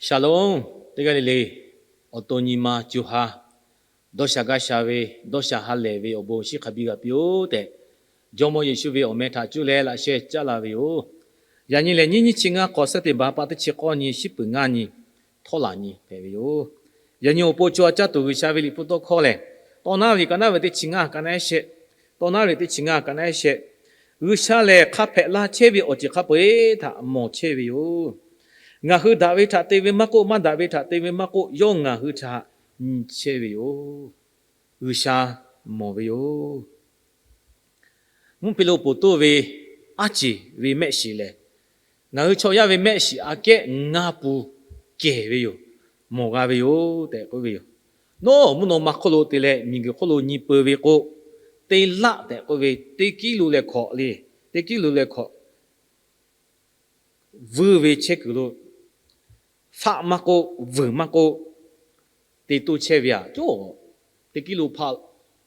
Shalom, teˇ g'aˇ le le, awˬ to nyi ma co ha, dawˇ sha gaˇ sha ve, dawˇ sha ha lehˬ ve awˬ bon shinˉ hk'a biˇ g'a piˇ-oˆ tehꞈ, Jawˇmawˇ Yeˍsuˆ ve awˬ meh htaꞈ cuˇ leh laꞈ sheh caˉ la ve yoˬ. Yaꞈ nyi lehˬ, nyiˇ nyiˇ chi ngaˇ hk'awꞈ, September pa teˇ chi k'awˇ nyi, shiˉ peuˬ ngaˇ nyi, htawˇ laˬ nyi hpehꞈ ve yoˬ. Yaꞈ nyi awˬ pon co ha caˇ tuˬ G'uiˬsha ve Liꞈ hpu tawˇ hkawˇ lehˬ, Tawˇ naˉ ve kaꞈ naˉ ve teˇ chi ngaˇ kaꞈ naˉ shehˆ, Tawˇ naˉ ve teˇ chi ngaˇ kaꞈ naˉ shehˆ, G'uiˬsha lehˬ hk'a hpehꞈ la chehˇ ve awˬ ceuˬ hk'a peu-eˬ htaꞈ mawˬ chehˇ ve yoˬ. Ngaˬ hui daꞈ ve htaꞈ te ve maˇ k'oˆ, maˇ daꞈ ve htaꞈ te ve maˇ k'oˆ, yawˇ ngaˬ hui htaꞈ nyi chehˇ ve yoˬ. G'uiˬsha mawˬ ve yoˬ. Mvuhˇ hpe lo poˬ toˇ ve aˉ ceˬ ve mehˆ shiˍ lehˬ, ngaˬ hui chaw yaˇ ve mehˆ shiˍ aꞈ kehˉ ngaˇ pu kehˬ ve yoˬ. Mawˬ g'a ve yoˬ tehꞈ k'oˆ ve yoˬ. Nawˬ mvuhˇ naw ma hk'oˆ lo te leh miˬguiˬ hk'oˆ lo nyi peu ve k'o, te laˆ tehꞈ k'oˆ ve teˇ kiˉ lo leh hkawꞈ le, teˇ kiˉ lo leh hkawꞈ vuiˇ ve chehˇ kuiˬ lo, faˆ maˇ k'oˆ, vuiˬ maˇ k'oˆ, te toˇ chehˇ ve aꞈ cawˇ. Teˇ kiˉ lo hpaˆ,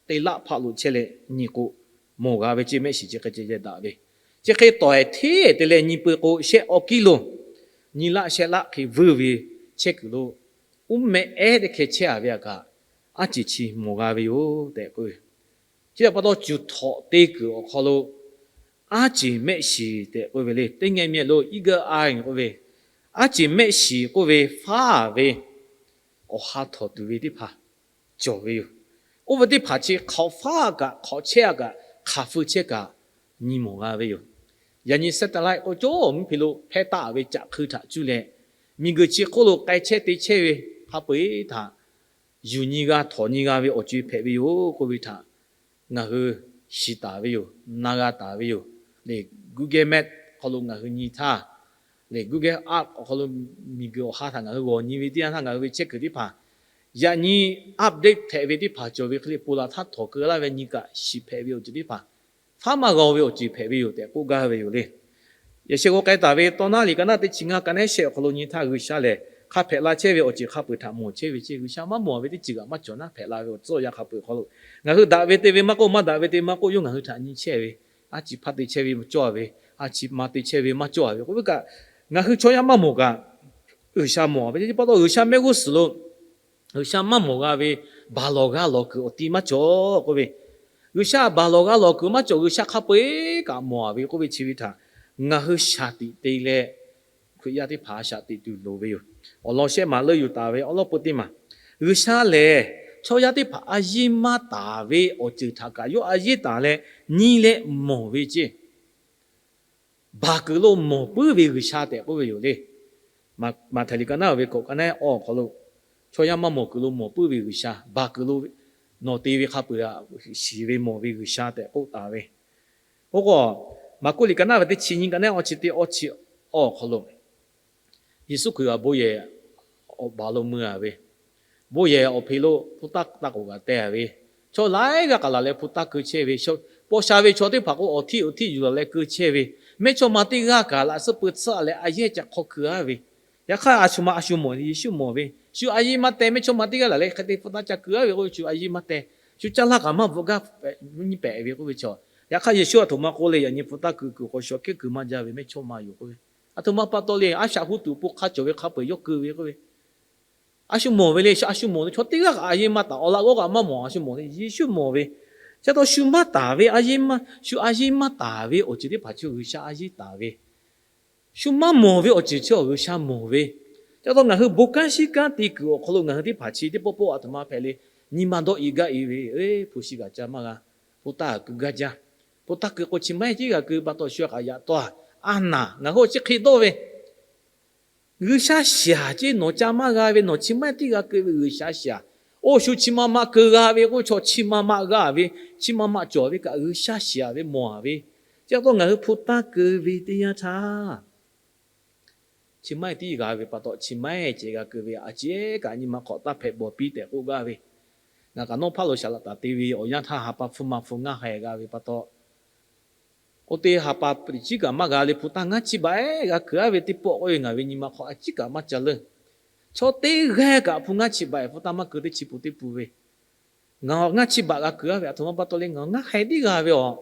te laˆ hpaˆ lo chehˇ leh nyi k'o, mawˬ g'a ve ceˇ, mehˆ shiˍ chi hk'e ceh ceh daꞈ ve. Chi hk'e tawˍ ehˍ hteˇ te leh nyi peu k'o, shehˆ awˬ kiˉ lo nyi laˆ shehˆ laˆ hk'e vuiˇ ve chehˇ kuiˬ lo, uˉ meh ehˉ teˇ hkeh chehˇ a ve aꞈ kaꞈ, aˉ ceˬ chi mawˬ g'a ve yoˬ tehꞈ k'oˆ ve. Chi htaꞈ pa taw, cuˬ htawꞈ te kuiˬ awˬ hk'aw lo aˉ ceˬ mehˆ shiˍ tehꞈ k'oˆ ve le. Teˇ ngeh meh lo eagle eye k'oˆ ve, aˉ ceˬ mehˆ shiˍ k'oˆ ve faˉ ve awˬ ha htawꞈ tuˬ ve teˇ hpaˍ cawˬ ve yoˬ. Oˇ ve teˇ hpaˍ chi hk'awꞈ faˉ kaꞈ, hk'awꞈ chehˇ a kaꞈ, hk'aˬ feu chehˇ kaꞈ nyi mawˬ g'a ve yoˬ. Yaꞈ nyi satellite k'oˆ cawˇ mvuhˇ hpe lo hpehˇ taˆ ve caꞈ hkui htaꞈ cuˇ leh, miˬguiˬ chi hk'oˆ lo k'ai chehˇ te chehˇ ve hk'a peu-eˬ htaꞈ yuˬ nyi g'a, htawꞈ nyi g'a ve awˬ ceuˬ hpehꞈ ve yoˬ k'oˆ ve htaꞈ ngaˬ hui shiˍ taˍ ve yoˬ, na g'a taˍ ve yoˬ. Lehˬ, Google Map hk'aw lo ngaˬ hui nyi htaˇ, lehˬ, Google Earth awˬ hk'aw lo miˬguiˬ awˬ ha htaꞈ ngaˬ hui g'awˬ nyi ve teˇ yanˇ htaˇ, ngaˬ hui ve chehˇ kuiˬ teˇ hpaˍ yaꞈ nyi update hpehꞈ ve teˇ hpaˍ cawˬ ve hk'e le, pon laˬ htaˇ htawꞈ keu laˇ ve nyi kaꞈ shiˍ hpehꞈ ve awˬ ceuˬ teˇ hpaˍ, faˉ maˇ g'aw ve awˬ ceuˬ hpehꞈ ve yoˬ tehꞈ k'oˆ gaˇ ve yoˬ le. Yaꞈ sheh g'aw k'ai taˍ ve Tawˇ naˉ liꞈ ka naˉ teˇ chi ngaˇ ka naˉ shehˆ awˬ hk'aw lo nyi htaˇ, G'uiˬsha lehˬ hk'a hpehꞈ la chehˇ ve awˬ ceuˬ hk'a peu-eˬ htaꞈ mawˬ chehˇ ve ceˇ. G'uiˬsha maˇ mawˬ ve teˇ ceuˬ kaꞈ maˇ cawˬ naˉ hpehꞈ la ve awˬ tcuhˇ awˬ yanˇ hk'a peu-eˬ hk'aw lo, ngaˬ hui daꞈ ve te ve maˇ k'oˆ, maˇ daꞈ ve te maˇ k'oˆ, yawˇ ngaˬ hui htaꞈ nyi chehˇ ve, aˉ chi hpaˇ te chehˇ ve maˇ cawˇ a ve, aˉ chi ma te chehˇ ve maˇ cawˇ a ve k'oˆ ve kaꞈ, ngaˬ hui chaw yaˇ maˇ mawˬ kaꞈ, G'uiˬsha mawˬ ve. Chi pa taw G'uiˬsha mehˆ g'uˇ suhˍ lo G'uiˬsha maˇ mawˬ g'a ve baˬ lawˬ g'a lawˬ kuiˬ awˬ ti maˇ cawˬ k'oˆ ve, G'uiˬsha baˬ lawˬ g'a lawˬ kuiˬ maˇ cawˬ, G'uiˬsha hk'a peu-eˬ kaꞈ mawˬ a ve k'oˆ ve chi ve htaꞈ ngaˬ hui shaˍ tiꞈ te leh, Hkriꞈ yaˇ teˇ hpaˍ shaˍ tiꞈ tuˬ loˍ ve yoˬ. Awˬ lawn shehˆ maˬ leuˆ yuˬ taˍ ve awˬ lawn peu teˇ maˬ, G'uiˬsha lehˬ chaw yaˇ teˇ hpaˍ a yeˇ maˇ taˍ ve awˬ ceuˬ htaꞈ kaꞈ yawˇ a yeˇ taˍ leh nyi leh mawˬ ve ceˇ. Baˬ kuiˬ lo mawˬ puiˉ ve G'uiˬsha tehꞈ k'oˆ ve yoˬ le. Maꞈhtehˍ liꞈ ka naˉ ve kawꞈ ka naˉ awˬ hk'aw lo, chaw yaˇ maˇ mawˬ kuiˬ lo mawˬ puiˉ ve G'uiˬsha, baˬ kuiˬ lo nawˬ te ve hk'a peu-eˬ shiˍ ve mawˬ ve G'uiˬsha tehꞈ k'oˆ taˍ ve. Oˇ k'o, Maˍkuˆ liꞈ ka naˉ ve teˇ chi nyi ka naˉ awˇ chi teˇ awˇ chi awˬ hk'aw lo, Yeˍsuˆ Hkriꞈ g'aꞈ bon yehˬ awˬ baˬ lo mui a ve, bon yehˬ awˬ hpeꞈ lo hpu taˇ taˇ k'oˍ g'aꞈ teh a ve, chaw laiˉ g'aˇ k'aˍ laˬ leh hpu taˇ keu chehˇ ve, paw sha ve chaw teˇ hpaˍ k'o awˬ htiˇ awˬ htiˇ yuˬ laˬ leh keu chehˇ ve, mehˇchawˇma teˇ g'aˇ kaꞈ laꞈ suhˉ pui tsuhˇ leh a yehˇ ca hk'aw keu a ve, yaꞈ hk'aˇ a shu ma a shu mawˬ, Yeˍsuˆ mawˬ ve, shu a yeˇ maˇ teh, mehˇchawˇma teˇ g'aˇ laˬ leh hk'e te hpu taˇ ca keu a ve k'oˆ ve, shu a yeˇ maˇ teh, shu caˇ laˇ kaꞈ maˇ bvuhꞈ gaˇ nyi pehꞈ ve k'oˆ ve chaw. Yaꞈ hk'aˇ Yeˍsuˆ a htoꞈ ma k'oˆ le, yaꞈ nyi hpu taˇ keu kuiˬ hk'aw shu a kehˉ keu maˇ jaˇ ve mehˇchawˇma yoˬ k'oˆ ve, a htoꞈ ma pa taw le, a shaꞈ hu tuˬ po hk'a cawˬ ve hk'a peu-eˬ yawˇ keu ve k'oˆ ve, a shu mawˬ ve le, a shu mawˬ le, chaw teˇ g'aˇ kaꞈ a yeˇ maˇ taˍ, awˬ laꞈ g'awˇ kaꞈ maˇ mawˬ, a shu mawˬ le, Yeˍsuˆ mawˬ ve. Chi pa taw shu maˇ taˍ ve a yeˇ maˇ, shu a yeˇ maˇ taˍ ve awˬ ceuˬ teˇ hpaˍ chi G'uiˬsha a yeˇ taˍ ve, shu maˇ mawˬ ve awˬ ceuˬ chi G'uiˬsha mawˬ ve. Chi pa taw ngaˬ hui bon kanˉ shinˉ kanˉ te kuiˬ awˬ hk'aw lo ngaˬ hui teˇ hpaˍ chi teˇ pawˆ pawˆ a htoꞈ ma hpehꞈ le, nyi ma dawˇ i gaˇ i ve, hpu shi g'aꞈ ca maˇ g'a, hpu taˇ keu gaˇ jaˇ, hpu taˇ keu k'o chi maˇ heˆ tiˉ g'a keu pa taw shu a k'aꞈ yaꞈ taw a, a naˍ ngaˬ hui chi hk'e dawˇ ve G'uiˬsha shaˍ ceˇ, nawˬ ca maˇ g'a ve, nawˬ chi maˇ tiˉ g'a keu ve G'uiˬsha shaˍ. Oˇ shu chi ma ma keu g'a ve k'oˆ chaw chi ma ma g'a ve, chi ma ma cawˬ ve kaꞈ G'uiˬsha shaˍ ve mawˬ a ve. Chi pa taw ngaˬ hui hpu taˇ keu ve teˇ yanˇ htaˇ, chi maˇ tiˉ g'a ve pa taw chi maˇ ceh g'a keu ve a ciˉ kaꞈ nyi ma hk'awꞈ taˇ hpehꞈ bawˬ piˇ tehꞈ k'oˆ gaˇ ve. Ngaˬ kaꞈ nawˉ hpaˇ lo shaˍ laꞈ taˍ te ve awˬ yanˇ htaˇ ha pa hpu ma hpu ngaˇ haiˬ g'a ve pa taw, oˇ teˇ ha pa ciˉ kaꞈ maˇ g'a le, hpu taˇ ngaˇ chi baꞈ ehˉ g'a keu a ve teˇ pawˆ k'oˆ ve ngaˬ ve nyi ma hk'awꞈ a ciˉ kaꞈ maˇ ca leuˇ. Chaw teˇ g'aˇ kaꞈ hpu ngaˇ chi baꞈ ehˉ hpu taˇ maˇ keu teˇ chi pun teˇ pun ve, ngaˬ ngaˇ chi baꞈ g'a keu a ve a htoꞈ ma pa taw le, ngaˬ ngaˇ haiˬ tiˉ g'a ve awˬ,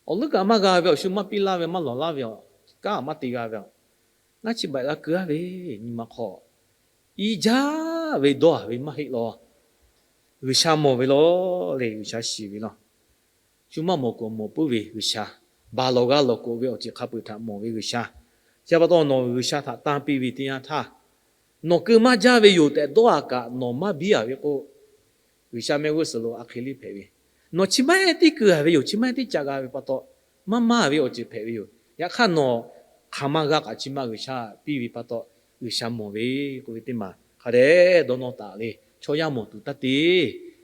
awˬ leuˉ kaꞈ maˇ g'a ve awˬ, shu maˇ piˇ laˇ ve, maˇ lawˬ laˇ ve awˬ, kanˉ maˇ te g'a ve awˬ. Ngaˇ chi baiꞈ g'a keu-a ve nyi ma hk'aw, i jaˇ ve dawˇ-a ve maˇ heˆ law. G'uiˬsha mawˬ ve law leh G'uiˬsha shiˍ ve law. Shu maˇ mawˬ kuiˬ mawˬ puiˉ ve G'uiˬsha, baˬ lawˬ g'a lawˬ k'oꞈ ve awˬ ceuˬ hk'a peu-eˬ htaꞈ mawˬ ve G'uiˬsha, chi pa taw nawˬ G'uiˬsha htaꞈ tanˇ piˇ ve teˇ yanˇ htaˇ, nawˬ keu maˇ jaˇ ve yoˬ tehꞈ dawˇ-a kaꞈ nawˬ maˇ biˇ-a ve k'o, G'uiˬsha mehˆ g'uˇ suhˍ lo a hk'e le hpehꞈ ve, nawˬ chi maˇ heˆ tiˉ keu-a ve yoˬ. Chi maˇ heˆ tiˉ ca g'a ve pa taw, maˇ maˇ ve awˬ ceuˬ hpehꞈ ve yoˬ. Yaꞈ hk'aˇ nawˬ hk'aˬ ma g'a kaꞈ chi ma G'uiˬsha piˇ ve pa taw, G'uiˬsha mawˬ ve k'oˆ ve teˇ maˬ hk'a dehꞈ dawˇ nawˇ taˍ le. Chaw yaˇ mawˬ tuˬ taˇ te.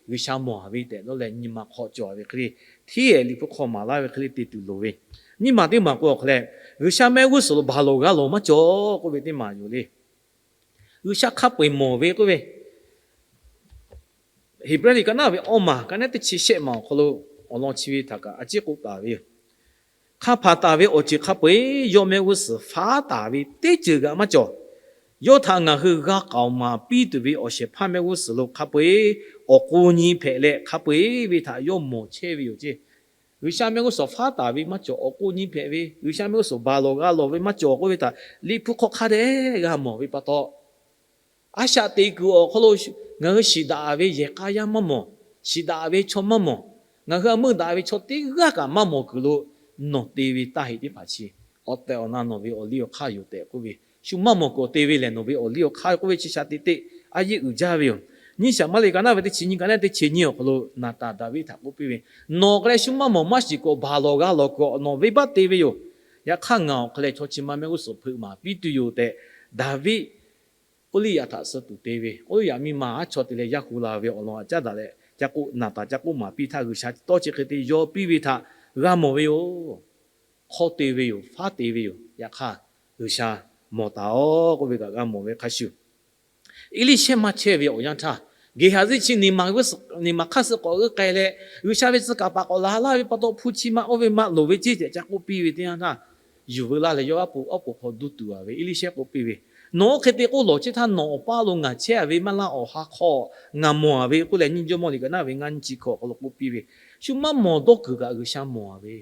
G'uiˬsha mawˬ-a ve tehꞈ dawˇ leh nyi ma hk'aw cawˬ-a ve hk'e le, hteˇ-ehˍ Liꞈ hpu hk'aw maˍ laˇ ve hk'e le te tuˬ loˍ ve, nyiˇ maˬ teˇ maˬ k'o awˬ hk'a leh, G'uiˬsha mehˆ g'uˇ suhˍ lo baˬ lawˬ g'a lawˬ maˇ cawˬ k'oˆ ve teˇ maˬ yoˬ le. G'uiˬsha hk'a peu-eˬ mawˬ ve k'oˆ ve, Heˍbrehˇ liꞈ ka naˉ ve awˇ maˬ ka naˉ teˇ chi shehˆ maˬ awˬ hk'aw lo awˬ lawn chi ve htaꞈ kaꞈ a ciˉ k'oˆ taˍ ve yoˬ. Hk'a hpanˍ taˍ ve awˬ ceuˬ hk'a peu-eˬ yawˇ mehˆ g'uˇ suhˍ faˉ taˍ ve teˇ ceuˬ kaꞈ maˇ cawˬ. Yawˇ htaꞈ ngaˬ hui g'a k'aoˍ maˍ piˇ tuˬ ve awˬ shehˍ hpaˇ mehˆ g'uˇ suhˍ lo hk'a peu-eˬ awˬ k'o nyi hpehꞈ leh hk'a peu-eˬ ve htaꞈ yawˇ mawˬ chehˇ ve yoˬ ceˇ. G'uiˬsha mehˆ g'uˇ suhˍ faˉ taˍ ve maˇ cawˬ, awˬ k'o nyi hpehꞈ ve, G'uiˬsha mehˆ g'uˇ suhˍ baˬ lawˬ g'a lawˬ ve maˇ cawˬ k'oˆ ve htaꞈ Liꞈ hpu hk'aw hk'a dehꞈ g'a mawˬ ve pa taw, a shaꞈ teꞈ kuiˬ awˬ hk'aw lo ngaˬ hui shiˍ daꞈ ve yehˬ k'a yaˇ maˇ mawˬ, shiˍ daꞈ ve chaw maˇ mawˬ, ngaˬ hui a meuˇ daꞈ ve chaw teˇ g'aˇ kaꞈ maˇ mawˬ kuiˬ lo, nawˬ te ve taˇ heꞈ teˇ hpaˍ chi awˬ tehˬ awˬ na nawˬ ve awˬ liˇ awˬ hk'aˇ yoˬ tehꞈ k'oˆ ve, shu maˇ mawˬ kuiˬ te ve lehˬ nawˬ ve awˬ liˇ awˬ hk'aˇ k'oˆ ve chi shaꞈ teꞈ teˇ a yeˇ uiˍ jaˇ ve yoˬ. Nyiˇ Saˍmuˍeˍlaˆ ka naˉ ve teˇ chi nyiˇ ka naˉ teˇ chi nyiˇ awˬ hk'aw lo Naˍtanˍ Daˍviˆ htaꞈ k'oˆ piˇ ve, Nawˬ hk'a leh shu maˇ mawˬ maˇ shiˍ kuiˬ baˬ lawˬ g'a lawˬ kuiˬ nawˬ venˇbaˆ te ve yoˬ. Yaꞈ hk'aˇ ngaˬ awˬ hk'a leh chaw chi ma mehˆ g'uˇ suhˍ hpeuꞈ maˍ piˇ tuˬ yoˬ tehꞈ, Daˍviˆ Uˇliˇyaꞈ htaꞈ suh tuˬ te ve, Uˇliˇyaꞈ miˇ ma haˉ chaw te leh yaˇ hu la ve awˬ lawn aꞈ caˉ daꞈ leh ca k'oˆ, Naˍtanˍ ca k'oˆ maˍ piˇ htaˇ G'uiˬsha tawˇ chi hk'e te yaw piˇ ve htaꞈ g'a mawˬ ve yoˬ. Hk'aw te ve yoˬ, faˉ te ve yoˬ. Yaꞈ hk'aˇ G'uiˬsha mawˬ taˍ-oꞈ k'oˆ ve kaꞈ g'a mawˬ ve hk'a shuˍ, Eˇliˇshehˇ maˇ chehˇ ve awˬ yanˇ htaˇ, Geˍhaˍziˆ chi niˬ maˬ hk'aˇ suh k'awꞈ g'euˆ k'ai leh, G'uiˬsha ve tcuh kaˍ paˍ k'awꞈ laˬ laˇ ve pa taw hpu chi ma oˇ ve maˇ loˍ ve ceˇ tehꞈ ca k'oˆ piˇ ve teˇ yanˇ htaˇ, yuˬ veu laˇ leh yawˇ aˉ po awˉ po hk'aw duˇ tuˬ-a ve Eˇliˇshehˇ k'oˆ piˇ ve, Nawˬ oˇ hk'e te k'oˆ lawˬ chehˇ htaˇ nawˬ awˬ paˇ lo ngaˬ chehˇ-a ve maˇ laˇ, awˬ ha hk'aw ngaˬ mawˬ-a ve k'oˆ leh, Nyiˇ Jawˇmawˇ liꞈ ka naˉ ve ngaˇ nyiˇ chi hkawꞈ awˬ hk'aw lo k'oˆ piˇ ve, shu maˇ mawˬ dawˇ kuiˬ kaꞈ G'uiˬsha mawˬ-a ve,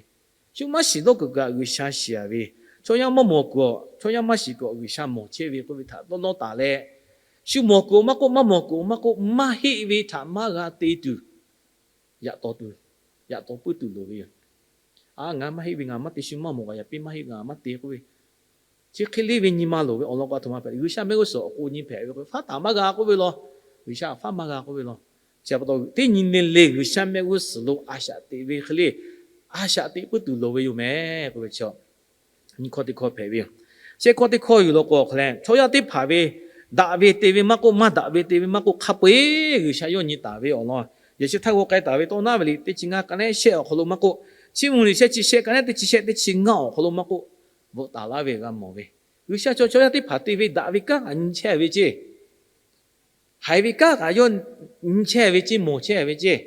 shu maˇ shiˍ dawˇ kuiˬ kaꞈ G'uiˬsha shiˍ-a ve, chaw yaˇ maˇ mawˬ kuiˬ, chaw yaˇ maˇ shiˍ kuiˬ G'uiˬsha mawˬ chehˇ ve k'oˆ ve htaꞈ dawˇ nawˇ taˍ leh, shu mawˬ kuiˬ-oˬ maˇ k'oˆ, maˇ mawˬ kuiˬ-oˬ maˇ k'oˆ, maˇ heˆ ve htaꞈ maˇ g'a te tuˬ, yaꞈ taw tuˬ, yaꞈ taw puiˉ tuˬ loˍ ve yoˬ. A, ngaˬ maˇ heˆ ve ngaˬ maˇ te, shu maˇ mawˬ kaꞈ yaꞈ piˇ maˇ heˆ ngaˬ maˇ te k'oˆ ve, chi hk'e le ve nyi ma loˍ ve awˬ lawn k'o, a htoꞈ ma hpehꞈ, G'uiˬsha mehˆ g'uˇ suhˍ awˬ k'o nyi hpehꞈ ve k'o, faˉ taˍ maˇ g'a k'oˆ ve law. G'uiˬsha faˉ maˇ g'a k'oˆ ve law. Chi pa taw teˇ nyi le le G'uiˬsha mehˆ g'uˇ suhˍ lo a shaꞈ teꞈ ve hk'e le, a shaꞈ teꞈ puiˉ tuˬ loˍ ve yoˬ mehˍ k'oˆ ve chi nyiˇ hkawˇ teˇ hkawˇ hpehꞈ ve yoˬ. Shehˆ hkawˇ teˇ hkawˇ yuˬ law k'o awˬ hk'a leh, chaw yaˇ teˇ hpaˍ ve daꞈ ve te ve maˇ k'oˆ, maˇ daꞈ ve te ve maˇ k'oˆ, hk'a peu-eˬ G'uiˬsha yawˇ nyi taˍ ve awˬ lawn, Yeˍsuˆ htaˇ g'aw k'ai taˍ ve tawˇ naˉ ve liꞈ teˇ chi ngaˇ ka naˉ shehˆ awˬ hk'aw lo maˇ k'oˆ, Chiˇ mvuh liꞈ shehˆ chi shehˆ ka naˉ teˇ chi shehˆ teˇ chi ngaˇ awˬ hk'aw lo maˇ k'oˆ, bvuhꞈ taˍ laˇ ve g'a mawˬ ve, G'uiˬsha chaw chaw yaˇ teˇ hpaˍ te ve daꞈ ve kanˉ kaꞈ nyi chehˇ ve ceˇ, haiˬ ve kanˉ kaꞈ yawˇ nyi chehˇ ve ceˇ, mawˬ chehˇ ve ceˇ.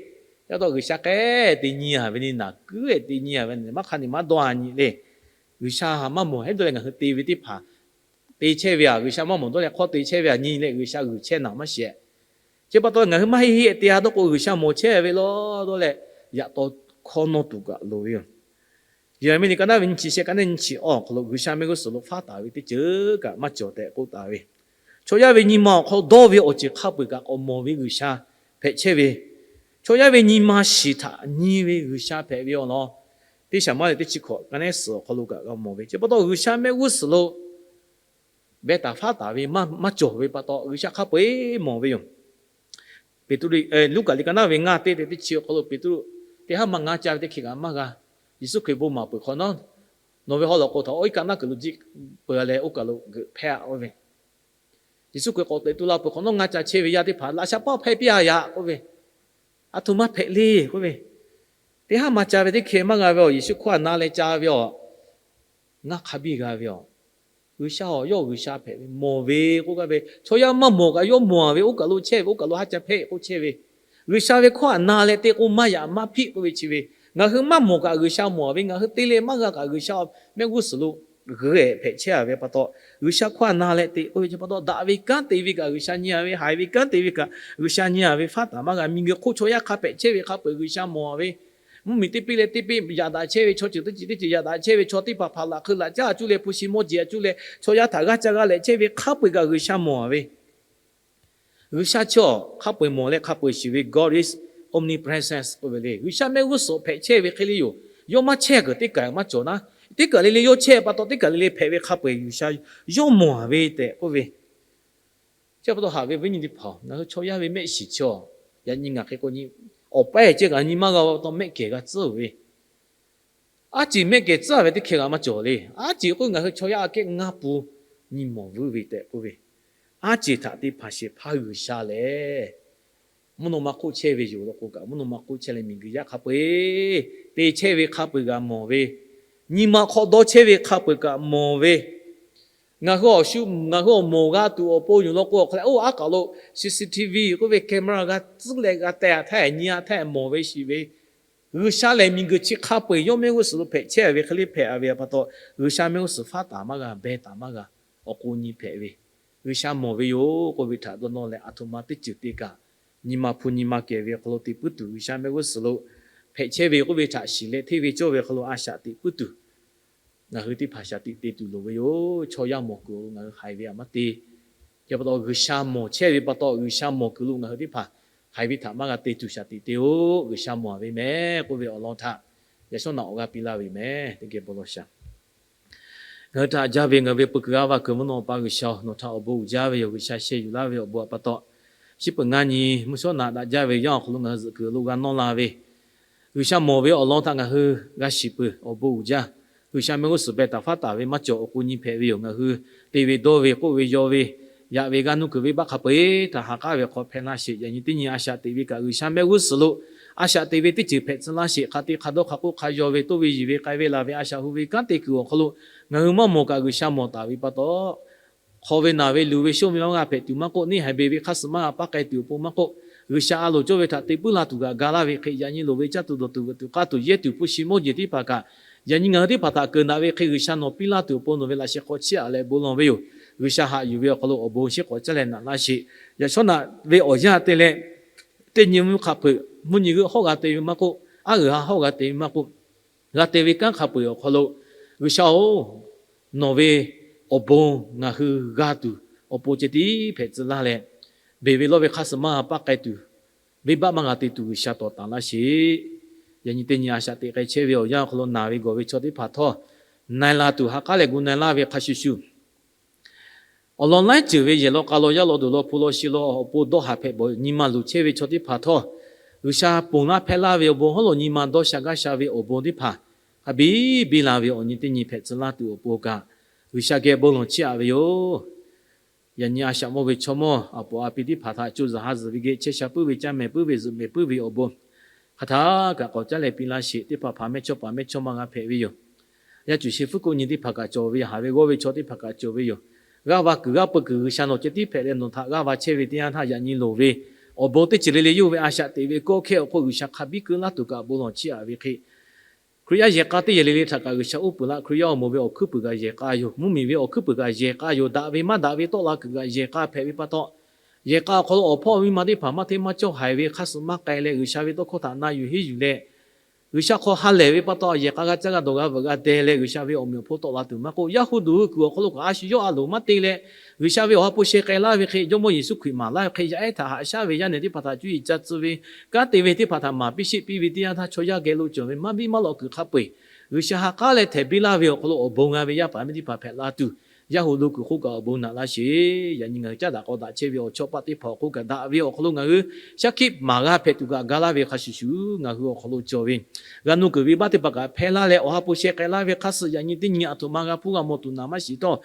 Yaˇ taw G'uiˬsha k'ehˉ te nyi-a ve le, naˬ kuiˉ-ehˍ te nyi-a ve, maˇ hk'a nyi maˇ dawˇ-a nyi le. G'uiˬsha maˇ mawˬ hehˉ dawˇ leh ngaˬ hui te ve teˇ hpaˍ te chehˇ ve aꞈ, G'uiˬsha maˇ mawˬ dawˇ leh hk'awˇ te chehˇ ve aꞈ nyi leh G'uiˬsha g'uiˬ chehˇ naˬ maˇ shehˍ. Chi pa taw ngaˬ hui maˇ heˆ heˆ te-a dawˇ k'o G'uiˬsha mawˬ chehˇ ve law dawˇ leh, yaꞈ taw hkawˇ nawˇ tuˬ kaꞈ loˍ ve yoˬ. Yeˍraˍmiˆ liꞈ ka naˉ ve nyiˇ chi shehˆ ka naˉ nyiˇ chi awˬ hk'aw lo G'uiˬsha mehˆ g'uˇ suhˍ lo faˉ taˍ ve teˇ ceuˬ kaꞈ maˇ cawˬ tehꞈ k'oˆ taˍ ve, chaw yaˇ ve nyi ma awˬ hk'aw dawˇ ve awˬ ceuˬ hk'a peu-eˬ kaꞈ k'awꞈ mawˬ ve G'uiˬsha hpehꞈ chehˇ ve, chaw yaˇ ve nyi ma shiˍ htaꞈ nyi ve G'uiˬsha hpehꞈ ve awˬ lawn, teˇ Saˍmuˍeˍlaˆ teˇ chi hkawꞈ ka naˉ suhˍ awˬ hk'aw lo kaꞈ g'a mawˬ ve. Chi pa taw G'uiˬsha mehˆ g'uˇ suhˍ lo beh taˍ faˉ taˍ ve maˇ cawˬ ve pa taw G'uiˬsha hk'a peu-eˬ mawˬ ve yoˬ. Peˍtruˆ, Luˉkaꞈ liꞈ ka naˉ ve ngaˇ teˇ teˇ chi awˬ hk'aw lo Peˍtruˆ, teˇ haˉ ma ngaˇ ca ve teˇ hkeh kaꞈ maˇ g'a. Yeˍsuˆ Hkriꞈ bon maˍ peuˬ hk'awꞈ nawˉ, nawˬ ve haw lawꞈ k'o htaꞈ oˇ iˉ kaˆ naˉ kuiˬ lo jiˆ peuˬ leh oˇ kaˬ lo geuꞈ hpehˇ-a k'oˆ ve, Yeˍsuˆ Hkriꞈ k'awꞈ teꞈ tu la peuˬ hk'awꞈ nawˉ ngaˇ ca chehˇ ve yaˇ teˇ hpaˍ laꞈ sha paˇ hpehˇ piˇ-a yaꞈ k'oˆ ve, aˬ htoꞈ ma hpehꞈ le k'oˆ ve, teˇ haˉ ma ca ve teˇ hkeh maˇ g'a ve awˬ, Yeˍsuˆ hkawˇ htaꞈ na leh ca ve awˬ, ngaˇ hk'a biˇ g'a ve awˬ, G'uiˬsha awˬ yawˇ G'uiˬsha hpehꞈ ve mawˬ ve k'oˆ gaˇ ve, chaw yaˇ maˇ mawˬ kaꞈ yawˇ mawˬ-a ve oˇ kaˬ lo chehˇ ve, oˇ kaˬ lo haˉ ca hpehˇ k'oˆ chehˇ ve, G'uiˬsha ve hkawˇ htaꞈ na leh te k'o maˇ yaꞈ maˇ hpiˆ k'oˆ ve chi ve, ngaˬ hui maˇ mawˬ kaꞈ G'uiˬsha mawˬ-a ve, ngaˬ hui te leh maˇ g'a kaꞈ G'uiˬsha mehˆ g'uˇ suhˍ lo g'uiˬ-ehˍ hpehꞈ chehˇ-a ve pa taw, G'uiˬsha hkawˇ htaꞈ na leh te k'oˆ ve chi pa taw, daꞈ ve kanˉ te ve kaꞈ G'uiˬsha nyi-a ve, haiˬ ve kanˉ te ve kaꞈ G'uiˬsha nyi-a ve, faˉ taˍ maˇ g'a, miˬguiˬ hk'oˆ chaw yaˇ hk'a hpehꞈ chehˇ ve hk'a peu-eˬ G'uiˬsha mawˬ-a ve, Mvuhˇmiˬ teˇ piˇ leh teˇ piˇ yaꞈ daꞈ chehˇ ve, chaw ceuˬ teˇ ceuˬ teˇ ceuˬ yaꞈ daꞈ chehˇ ve, chaw teˇ hpaˍ hpaˍ laꞈ hk'eu laꞈ caˉ a cuˇ leh, hpu shi mawˇ jeˬ a cuˇ leh, chaw yaˇ htaꞈ g'aˇ caˇ g'aˇ leh chehˇ ve hk'a peu-eˬ kaꞈ G'uiˬsha mawˬ a ve, G'uiˬsha chi awˬ hk'a peu-eˬ mawˬ leh hk'a peu-eˬ shiˍ ve, God is omnipresence k'oˆ ve le. G'uiˬsha mehˆ g'uˇ suhˍ hpehꞈ chehˇ ve hk'e le yoˬ. Yawˇ maˇ chehˇ kuiˬ teˇ kaˬ maˇ cawˬ naˉ, teˇ kaˬ le le yawˇ chehˇ pa taw, teˇ kaˬ le le hpehꞈ ve hk'a peu-eˬ G'uiˬsha yawˇ mawˬ a ve tehꞈ k'oˆ ve. Chi pa taw haꞈ ve viˉ nyi teˇ hpaˍ-oˬ, ngaˬ hui chaw yaˇ ve mehˆ shiˍ chi awˬ yaꞈ nyi ngaˬ hk'e k'o nyi, awˬ paˇ ehˍ ceh kaꞈ nyi maˇ g'a pa taw mehˆ kehˬ g'a tcuhˉ ve, aˉ ceˬ mehˆ kehˬ tcuhˉ ve teˇ hkeh g'a maˇ cawˬ le. Aˉ ceˬ k'oˆ ngaˬ hui chaw yaˇ aꞈ kehˉ ngaˇ pu nyi mawˬ vuiˇ ve tehꞈ k'oˆ ve, aˉ ceˬ htaꞈ teˇ hpaˍ shehˍ hpaˇ G'uiˬsha lehˬ, mvuhˇ naw ma hk'oˆ chehˇ ve yoˬ law k'o kaꞈ, mvuhˇ naw ma hk'oˆ chehˇ leh miˬguiˬ yaˇ hk'a peu-eˬ te chehˇ ve hk'a peu-eˬ g'a mawˬ ve, nyi ma hk'aw dawˇ chehˇ ve hk'a peu-eˬ kaꞈ mawˬ ve, ngaˬ hui awˬ shu ngaˬ hui awˬ moˍ g'a tuˬ awˬ pon yoˬ law k'o, awˬ hk'aw leh oˇ aˉ kaˬ lo C C T V k'oˆ ve camera g'a tcuhˉ leh g'a teh a htaˇ nyi a htaˇ mawˬ ve shiˍ ve, G'uiˬsha lehˬ miˬguiˬ chi hk'a peu-eˬ yawˇ mehˆ g'uˇ suhˍ lo hpehꞈ chehˇ ve hk'e le hpehꞈ a ve pa taw, G'uiˬsha mehˆ g'uˇ suhˍ faˉ taˍ maˇ g'a, beh taˍ maˇ g'a, awˬ k'o nyi hpehꞈ ve, G'uiˬsha mawˬ ve yoˬ k'oˆ ve htaꞈ dawˇ nawˇ leh, aˬ htoꞈ ma teˇ ceuˬ te kaꞈ, nyi ma hpu nyi ma kehˬ ve awˬ hk'aw lo te puiˉ tuˬ, G'uiˬsha mehˆ g'uˇ suhˍ lo hpehꞈ chehˇ ve k'oˆ ve htaꞈ shiˍ leh hteˇ ve cawˇ ve awˬ hk'aw lo a shaꞈ teꞈ puiˉ tuˬ, ngaˬ hui teˇ hpaˍ shaˍ tiꞈ te tuˬ loˍ ve yoˬ. Chaw yaˇ mawˬ kuiˬ lo ngaˬ hui haiˬ ve a maˇ te. Chi pa taw G'uiˬsha mawˬ chehˇ ve pa taw, G'uiˬsha mawˬ kuiˬ lo ngaˬ hui teˇ hpaˍ haiˬ ve htaꞈ maˇ g'a te tuˬ shaˍ tiꞈ te-oˬ. G'uiˬsha mawˬ a ve mehˍ k'oˆ ve awˬ lawn htaꞈ yaꞈ shawˉ naꞈ awˬ g'aˇ piˇ laˇ ve mehˍ. Teˇ geh bon lawˬ shaˍ. Ngaˬ hui htaꞈ jaˇ ve ngaˬ ve peu kuiˬ g'aˇ va kuiˬ mvuhˇ naw Awˬ pa G'uiˬsha-oˬ, nawˬ htaꞈ awˬ bon uiˍ jaˇ ve yoˬ. G'uiˬsha sheh yuˬ laˇ ve awˬ bon a pa taw, chi beuꞈ ngaˇ nyi mvuhˇ shawˉ naꞈ daꞈ jaˇ ve yanˇ awˬ hk'aw lo ngaˬ hui zuhꞈ kuiˬ lo g'a nawˇ la ve, G'uiˬsha mawˬ ve awˬ lawn htaꞈ ngaˬ hui g'a shiˍ peuˬ awˬ bon uiˍ jaˇ. G'uiˬsha mehˆ g'uˇ suhˍ beh taˍ faˉ taˍ ve maˇ cawˬ awˬ k'o nyi hpehꞈ ve yoˬ. Ngaˬ hui te ve dawˇ ve k'oˆ ve yaw ve, yaꞈ ve g'a nuˇ kuiˬ ve baˆ hk'a peu-eˬ htaꞈ ha k'aˉ ve hk'aw hpehˇ laˇ sheˍ. Yaꞈ nyi teˇ nyi a shaꞈ teꞈ ve kaꞈ G'uiˬsha mehˆ g'uˇ suhˍ lo a shaꞈ teꞈ ve teˇ ceuˬ hpehꞈ tcuh laˇ sheˍ. Hk'a te hk'a dawˇ hk'a k'oˆ hk'a yaw ve, toˇ ve yiˬ ve k'ai ve laˬ ve a shaꞈ hu ve kanˉ te kuiˬ awˬ hk'aw lo ngaˬ hui maˇ mawˬ kaꞈ G'uiˬsha mawˬ taˍ ve pa taw, hk'aw ve naˬ ve luˬ ve shoˇ ve maˇ g'a hpehꞈ tuˬ maˇ k'oˆ, neˇ haiˬ beˬ ve hk'a suhˍ maˇ g'a paˇ k'ai tuˬ awˬ pon maˇ k'oˆ, G'uiˬsha a loˍ cawˇ ve htaꞈ te puiˉ la tuˬ kaꞈ ga laˇ ve hk'e, yaꞈ nyi loˍ ve caˇ tuˬ dawˬ tuˬ veuꞈ tuˬ k'aˇ tuˬ yehˇ tuˬ hpu shi mawˇ jeˬ teˇ hpaˍ kaꞈ, yaꞈ nyi ngaˬ hui teˇ hpaˍ htaꞈ keunˍ daꞈ ve hk'e G'uiˬsha nawˬ piˇ laˇ tuˬ awˬ pon nawˬ ve laꞈ sheh hk'aw chiˇ aꞈ leh bon lawˬ ve yoˬ. G'uiˬsha haꞈ yuˬ ve awˬ hk'aw lo awˬ bon shiˉ k'awꞈ caˇ leh naꞈ laˇ sheˍ. Yaꞈ shawˉ naꞈ ve awˬ yanˇ te leh, teˇ nyi mvuhˇ hk'a peu-eˬ mvuhˇ nyi g'euˆ hawˉ g'a te ve maˇ k'oˆ, aˉ g'uiˬ ha hawˉ g'a te ve maˇ k'oˆ, g'a te ve kanˉ hk'a peu-eˬ awˬ hk'aw lo, G'uiˬsha-oˬ, nawˬ ve awˬ bon ngaˬ hui g'a tuˬ awˬ pon ceh tiˉ hpehꞈ tcuh laˇ leh, beˬ ve lawˇ ve hk'a suhˍ maˇ g'a paˇ k'ai tuˬ, venˇbaˆ maˇ g'a te tuˬ G'uiˬsha tawˍ taˍ laˇ sheˍ. Yaꞈ nyi teˇ nyi a shaꞈ teꞈ k'ai chehˇ ve awˬ yanˇ awˬ hk'aw lo naˬ ve gawˬ ve chaw teˇ hpaˍ htawˇ, na e la tuˬ ha k'aˉ leh gu na e laˇ ve hk'a shuˍ shuˍ, awˬ lawn laiˉ ceuˬ ve yehˬ law k'a law yaˇ law duˬ law hpu law shi law awˬ pon dawˇ haˍ hpehꞈ bawˬ nyi ma luˬ chehˇ ve chaw teˇ hpaˍ htawˇ, G'uiˬsha ponˬ laˇ hpehˇ laˇ ve awˬ bon hawˉ lo nyi ma dawˇ sha gaˇ sha ve awˬ bon teˇ hpaˍ, a biˇ biˇ la ve awˬ nyi teˇ nyi hpehꞈ tcuh laˇ tuˬ awˬ pon kaꞈ, G'uiˬsha geh bon lawˬ chiˇ aꞈ ve yoˬ. Yaꞈ nyi a shaꞈ mawˇ ve chaw mawˇ aˬ poˍ a pi teˇ hpaˍ htaꞈ co zuhˬ ha zuhˬ ve geh chehˇ sha puiˉ ve, caˇ mehˍ puiˉ ve, zuhꞈ mehˍ puiˉ ve awˬ bon hk'a htaˇ kaꞈ k'awꞈ caˉ leh piˇ laˇ sheˍ. Teˇ hpaˍ hpaˍ mehˇchawˇ paˍ mehˇchawˇma g'a hpehꞈ ve yoˬ. Yaˇ cuˬ shehˍ hpfuhˇ k'oˆ nyi teˇ hpaˍ kaꞈ cawˬ ve, haˍ ve g'awˇ ve chaw teˇ hpaˍ kaꞈ cawˬ ve yoˬ. G'aˇ va kuiˬ g'aˇ peu kuiˬ G'uiˬsha nawˬ ceh tiˉ hpehꞈ leh nawˬ htaꞈ g'aˇ va chehˇ ve teˇ yanˇ htaˇ yaꞈ nyi loˍ ve awˬ bon teˇ ceuˬ le le yawˇ ve a shaꞈ teꞈ ve kawˆ hkehˇ awˬ hk'oˆ G'uiˬsha hk'a biˇ keu laˇ tuˬ kaꞈ bon lawˬ chiˇ aꞈ ve hk'e, Hkriꞈ yaˇ yehˬ k'a teˇ yehˬ le le htaꞈ kaꞈ G'uiˬsha uˉ peunˍ laˇ. Hkriꞈ yaˇ awˬ moˍ ve awˬ hkuiˉ puiˍ kaꞈ yehˬ k'a yoˬ. Mvuhˇmiˬ ve awˬ hkuiˉ puiˍ kaꞈ yehˬ k'a yoˬ. Daꞈ ve maˇ daꞈ ve tawˆ la kuiˬ kaꞈ yehˬ k'a hpehꞈ ve pa taw, yehˬ k'a awˬ hk'aw lo awˬ hpawˇ miˇ ma teˇ hpaˍ maˇ hteˇ maˇ cawˇ haiˬ ve hk'a suhˍ maˇ k'ai leh G'uiˬsha ve tawˇ hkawˇ htaꞈ na yuˬ henˇ yuˬ leh, G'uiˬsha hk'aw ha lehˬ ve pa taw yehˬ k'a g'a caˇ g'a dawˬ g'a veuꞈ g'a deh leh G'uiˬsha ve awˬ meꞈ awˬ hponˇ tawˆ la tuˬ maˇ k'oˆ, yaˇ hu duˬ hui kuiˬ awˬ hk'aw lo kaꞈ a shu yawˇ a loˍ maˇ te leh, G'uiˬsha ve awˬ ha hpu sheh k'ai laˇ ve hk'e Jawˇmawˇ Yeˍsuˆ Hkriꞈ maˍ laˇ ve hk'e yaˇ ehˉ htaꞈ haꞈ shaˉ ve yaˇ nehˬ teˇ hpaˍ htaꞈ cuˇ yiˍ ca tcuh ve kanˉ te ve teˇ hpaˍ htaꞈ maˍ piˇ sheˆ piˇ ve teˇ yanˇ htaˇ chaw yaˇ geh lo cawˬ ve maˇ biˇ maˇ lawꞈ kuiˬ hk'a peu-eˬ G'uiˬsha ha k'aˉ leh htehꞈ biˇ laˇ ve awˬ hk'aw lo awˬ bon g'a ve yaˇ paˍ miˇ teˇ hpaˍ hpehꞈ la tuˬ, yaˇ hu lo kuiˬ hk'oˆ kaꞈ awˬ bon naꞈ laˇ sheˍ. Yaꞈ nyi ngaˬ hui caˉ daꞈ k'aw daꞈ chehˇ ve awˬ chawˇ paˆ teˇ hpaˍ awˬ hk'oˆ kaꞈ daꞈ ve awˬ hk'aw lo ngaˬ hui shaˉ hkiˆ maˍ g'a hpehꞈ tuˬ kaꞈ ga laˇ ve hk'a shuˍ shuˍ, ngaˬ hui awˬ hk'aw lo cawˬ ve g'a nuˇ kuiˬ ve baˆ teˇ hpaˍ kaꞈ hpehˇ laˇ leh awˬ ha hpu sheh k'ai laˇ ve hk'a suhˍ yaꞈ nyi teˇ nyi aˬ htoꞈ ma g'a hpuˇ g'a mawˬ tuˬ naˍ maˇ shiˍ htawˇ,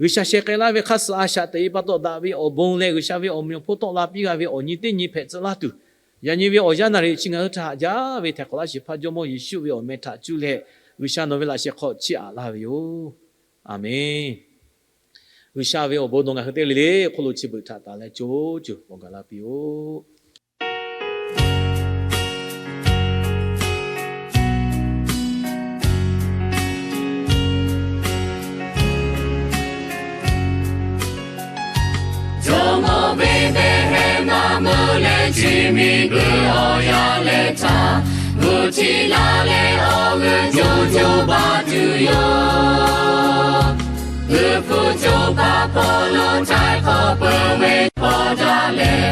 G'uiˬsha sheh k'ai laˇ ve hk'a suhˍ a shaꞈ teꞈ ve pa taw daꞈ ve awˬ bon leh G'uiˬsha ve awˬ meꞈ awˬ hponˇ tawˆ la piˇ g'a ve awˬ nyi teˇ nyi hpehꞈ tcuh laˇ tuˬ, yaꞈ nyi ve awˬ yanˇ naˍ riˍ chi ngaˬ hui htaꞈ haꞈ jaˇ ve htehꞈ k'awꞈ laˇ sheˍ hpaˇ Jawˇmawˇ Yeˍsuˆ ve awˬ meh htaꞈ cuˇ leh G'uiˬsha nawˬ ve laꞈ sheh hk'aw chiˇ aꞈ laˇ ve yoˬ. Aˬmenˍ. G'uiˬsha ve awˬ bon nawˬ ngaˬ hui teˇ g'aˇ le le hk'oˆ lo chi beuꞈ htaꞈ taˍ leh co co bawˬ gaˬ la piˇ-oˆ. Jawˇmawˇ Beˍlehˍhehnˍ maˇ meuˇ leh chi miˬguiˬ awˬ yanˇ leh htaꞈ gu Chi la leh awˬ g'euˆ co co baˬ tuˬ yoˬ. G'uiˬ hpu co pa hpawˇ lo htaiˍ hk'awꞈ peuˬ ve paw daꞈ leh,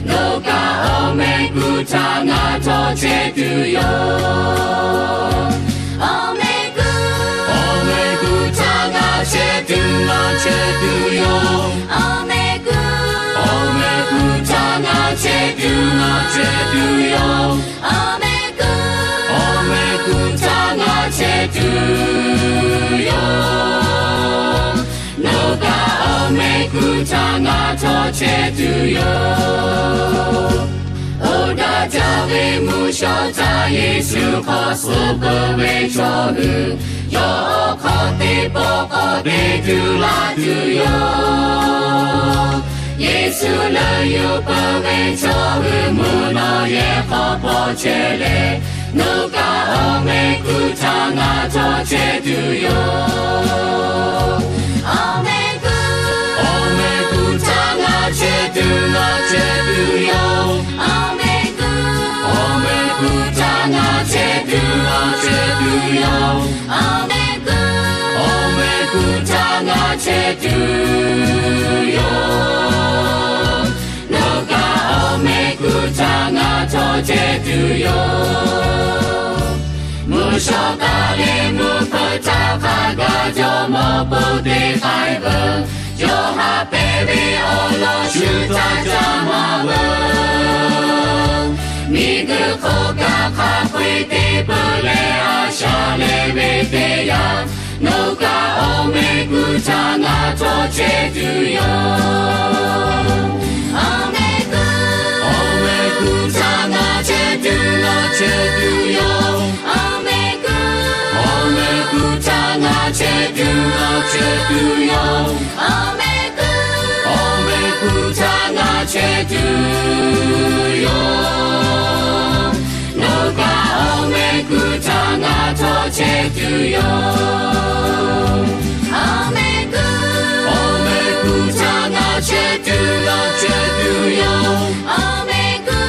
nawˬ kaꞈ awˬ meh kuˬ htaꞈ ngaˬ htawˇ chehˇ tuˬ yoˬ. Awˬ meh kuˬ, awˬ meh kuˬ htaꞈ ngaˬ chehˇ tuˬ, ngaˬ chehˇ tuˬ yoˬ. Awˬ meh kuˬ, awˬ meh kuˬ htaꞈ ngaˬ chehˇ tuˬ, ngaˬ chehˇ tuˬ yoˬ. Awˬ meh kuˬ, awˬ meh kuˬ htaꞈ ngaˬ chehˇ tuˬ yoˬ. Nawˬ kaꞈ awˬ meh kuˬ htaꞈ ngaˬ htawˇ chehˇ tuˬ yoˬ. Oˇ daꞈ jaˇ ve mvuhˇ shawˉ htaˇ Yeˍsuˆ hk'aw suh peuˬ ve chaw hui, yawˇ awˬ hk'aw teˇ pawˆ k'awꞈ te tuˬ laˇ tuˬ yoˬ. Yeˍsuˆ leuˬ yuˬ peuˬ ve chaw hui mvuhˇ naw yehˬ hk'aw paw chehˇ leh, nawˬ kaꞈ awˬ meh kuˬ htaꞈ ngaˬ htawˇ chehˇ tuˬ yoˬ. Awˬ meh kuˬ, awˬ meh kuˬ htaꞈ ngaˬ chehˇ tuˬ, ngaˬ chehˇ tuˬ yoˬ. Awˬ meh kuˬ, awˬ meh kuˬ htaꞈ ngaˬ chehˇ tuˬ, ngaˬ chehˇ tuˬ yoˬ. Awˬ meh kuˬ, awˬ meh kuˬ htaꞈ ngaˬ chehˇ tuˬ yoˬ. Nawˬ kaꞈ awˬ meh kuˬ htaꞈ ngaˬ htawˇ chehˇ tuˬ yoˬ. Mvuhˇ shawˉ taˍ leh mvuhˇ hpeuꞈ htaˇ hk'a gaˬ jawˇ mawˇ peuˬ teˇ k'ai veuˬ, yawˇ haꞈ pehnˇ ve awˬ lawn shu htaˇ caˇ maˍ veuˬ. Miˬguiˬ hk'oˆ kaꞈ hk'a peu-eˬ te peuˬ leh a shaꞈ leh ve teˇ yanˇ, nawˬ kaꞈ awˬ meh kuˬ htaꞈ ngaˬ htawˇ chehˇ tuˬ yoˬ. Awˬ meh kuˬ, awˬ meh kuˬ htaꞈ ngaˬ chehˇ tuˬ, ngaˬ chehˇ tuˬ yoˬ. Awˬ meh kuˬ, awˬ meh kuˬ htaꞈ ngaˬ chehˇ tuˬ, ngaˬ chehˇ tuˬ yoˬ. Awˬ meh kuˬ, awˬ meh kuˬ htaꞈ ngaˬ chehˇ tuˬ yoˬ. Nawˬ kaꞈ awˬ meh kuˬ htaꞈ ngaˬ htawˇ chehˇ tuˬ yoˬ. Awˬ meh kuˬ, awˬ meh kuˬ htaꞈ ngaˬ chehˇ tuˬ, ngaˬ chehˇ tuˬ yoˬ. Awˬ meh kuˬ,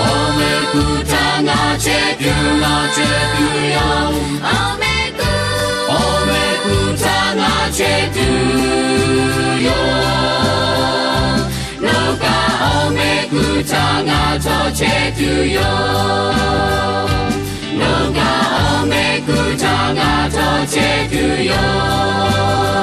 awˬ meh kuˬ htaꞈ ngaˬ chehˇ tuˬ, ngaˬ chehˇ tuˬ yoˬ. Awˬ meh kuˬ, awˬ meh kuˬ htaꞈ ngaˬ chehˇ tuˬ yoˬ. Nawˬ kaꞈ awˬ meh kuˬ htaꞈ ngaˬ htawˇ chehˇ tuˬ yoˬ. Nawˬ kaꞈ awˬ meh kuˬ htaꞈ ngaˬ htawˇ chehˇ tuˬ yoˬ.